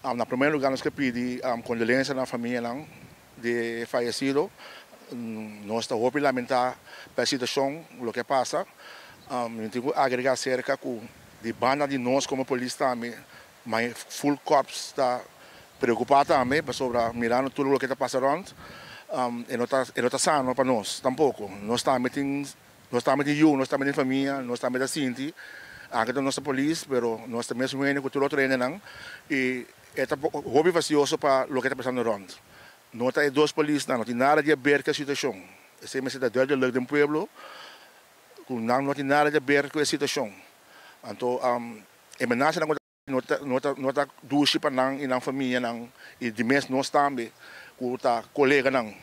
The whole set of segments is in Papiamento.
Na promé lugá nos ke pidi kondolensia na famianan di e fayesido. Nos ta hopi lamentá pa e situashon loke a pasa. Mi tin ku agregá aserka ku di banda di nos komo polis tambe full korps ta preokupá tambe pasobra mirando tur loke ta pasa rònt e no ta e no ta sano pa nos tampoko. Nos tambe tin nos tambe tin yu, nos tambe tin famia, nos tambe ta sinti anke ta nos ta polis pero nos ta mes hende ku tur otro hendenan i e ta hopi fastioso pa loke ta pasando rònt. No ta e dos polisnan, no tin nada di haber ku e situashon. Esei mester ta duidelijk den pueblo ku nan no tin nada di haber ku e situashon. Anto e menasanan ku no ta no ta no ta dushi pa nan i nan famianan i di mes nos tambe ku ta koleganan.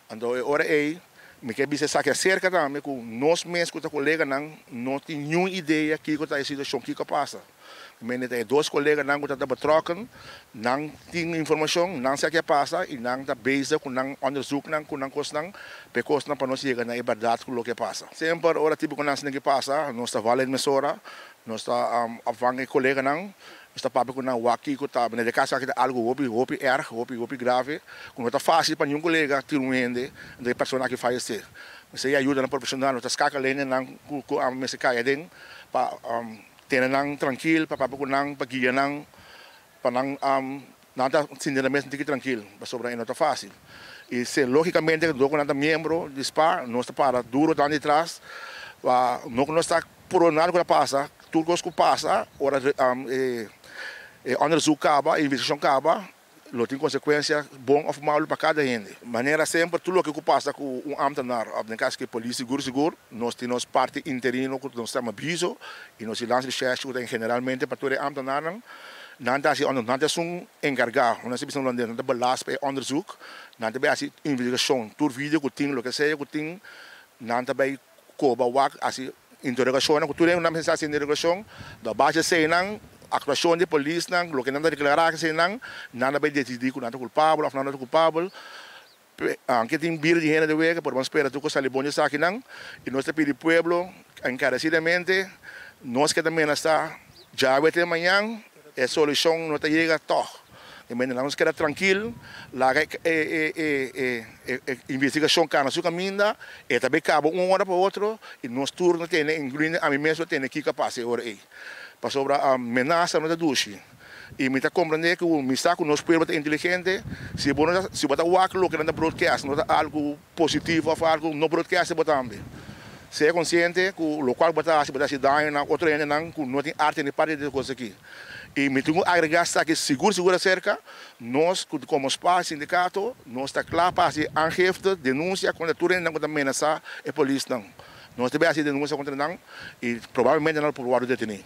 Anto e ora ei mi ke bisa esaki aserka tambe ku nos mes ku ta koleganan no tin niun idea kiko ta e situashon, kiko a pasa. Mende ta e dos koleganan ku ta ta betrokken, nan tin informashon, nan sa ke a pasa i nan ta bezig ku nan onderzoeknan, ku nan kosnan, pa e kosnan pa nos yega na e bèrdat ku loke a pasa. Semper ora tipo ku nan asina ke pasa, nos ta wal mesora, nos ta opvang e koleganan, nos ta papia ku nan wak kiko ta, na e kaso aki ta algu hopi hopi erg, hopi hopi grave, ku no ta fásil pa niun kolega tira un hende, anto e persona aki fayesé. Mester e ayudanan profeshonal, nos ta skakel hendenan ku ku mester kai aden pa Tene nan trankil, pa papia ku nan, pa guia nan, pa nan nan ta sinti nan mes un tiki trankil, pasobra e no ta fásil. I se lógikamente dor ku nan ta miembro di spa, nos ta para duro nan ditras, pa no ku nos ta puru nada ku ta pasa, tur kos ku pasa ora e onderzoek kaba, e investigashon kaba, Lo tin konsekuensia bon òf malu pa kada hende. Manera semper tur loke ku pasa ku un ámtenar òf den kas ku e polis sigur sigur nos tin nos parti interino ku nos ta yama biso i nos landsrecherche ku ta generalmente pa tur e ámtenarnan. Nan ta hasi nan ta esun enkargá, nan ta bisa hulandes, nan ta belast pa e onderzoek, nan ta bai hasi investigashon tur video ku tin loke sea ku tin nan ta bai koba wak hasi Interogashonnan ku tur hende nan mester hasi interogashon, lo base eseinan, aktuashon di polisnan, loke nan ta deklará eseinan, nan ta bai desidí ku nan ta kulpabel òf nan no ta kulpabel. Anke tin bida di hende ta wega, por ban spera tur ku sali bon di esakinan. I nos ta pidi pueblo enkaresidamente, nos ke ta menasá djawe te mañan, E solushon no ta yega tòg. E mende nos keda trankil, laga e investigashon kana su kaminda, e ta bay kaba un ora pa otro i nos tur no tene, inkluyendo ami mes lo tene kiko a pasa e ora ei. Pasobra menasa no ta dushi. I mi ta komprende ku mi sa ku nos pueblo ta inteligente, si bo no ta si bo ta wak loke nan ta broadcast no ta algu positivo òf algu no broadcast bo tambe. Sea konsiente ku lokual bo ta hasi bo ta hasi daño na otro hendenan ku no tin arte ni parti di e kos aki. I mi tin ku agregá esaki sigur sigur aserka, nos ku komo spa sindikato nos ta kla pa hasi aangifte, denunsia kontra tur hendenan ku ta menasá e polisnan. Nos debe hasi denunsia kontra nan i probablemente nan lo por wòrdu detení.